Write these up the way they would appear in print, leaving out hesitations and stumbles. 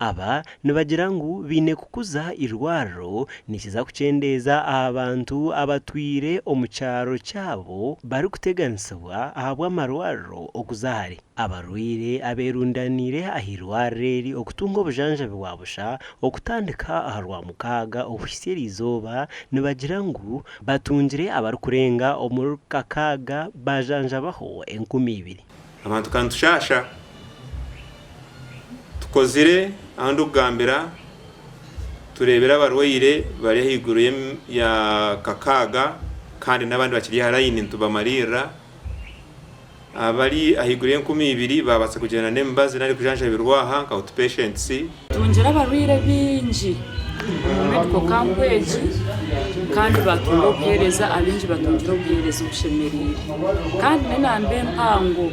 Aba nibagira ngu baine kukuza eirwariro nikiza kukyendeeza aha bantu abatwire omu kyaro kyabo barikuteganisibwa ahabw'amarwariro okuza hare. Abarwaire abeerundaniire aha irwariro eri okutunga obujanjabi bwa busha okutandika aha Rwamukaaga okuhitsya eriizooba nibagira ngu batungire abarikurenga omuri kakaaga baajanjabaho 2000. Abantu ka nitushaasha. Tukozire ahu ndikugambira tureebire abarwaire bari ahaiguru ya kakaaga kandi n'abandi bakiri aha layini nitubamariirira. Abari ahaiguru y'enkumi ibiri baabaasa kugyenda n'emibazi nari kujanjabirwa aha nka out patients. Tungire abarwaire baingi omu medical camp egi kandi batunga obuheereza abaingi batungire obuheereza obushemereire kandi n'enamba empango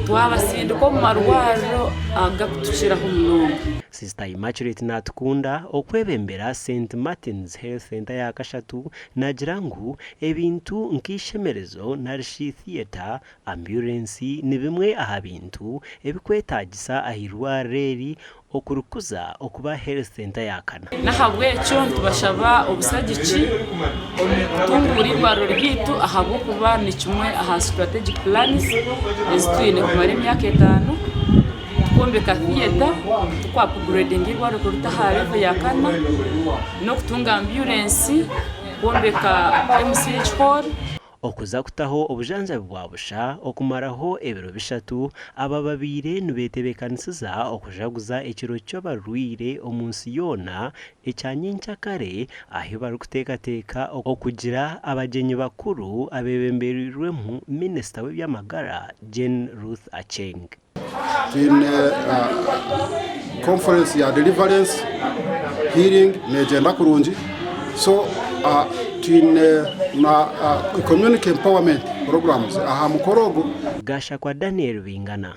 twabasindika omu marwariro agakutukiraho munonga. Sister Immaculate Natukunda okwebembera Saint Martins Health Centre ya kashatu nagira ngu ebintu nk'eishemerezo narishi theatre Amburensi ni bimwe aha bintu ebikwetaagisa aha irwariro eri okurikuza okuba Health Centre ya kana. N'ahabw'ekyo nitubashaba obusagiki omu kutunguura eirwariro ryaitu ahabw'okuba ni kimwe aha strategic plans ezi twine kumara emyaka etaano tukwombeka theatre, tuku upgradinga eirwariro kurita aha level ya kana n'okutunga amburensi, kwombeka MCH hall. Okuza kutaho obujanjabi bwa busha okumaraho ebiro bishatu, aba babaire nibetebekanisiza okujaguza ekiro ky'abarwaire omu nsi yoona ekya nyenkyakare ahi barikuteekateeka okugira abagyenyi bakuru abebembeirwemu minisita w'eby'amagara Jane Ruth Aceng. Twine conference ya deliverance healing negyenda kurungi so twine na community empowerment programs aha mukoro ogu. Gashakwa Daniel Bingana.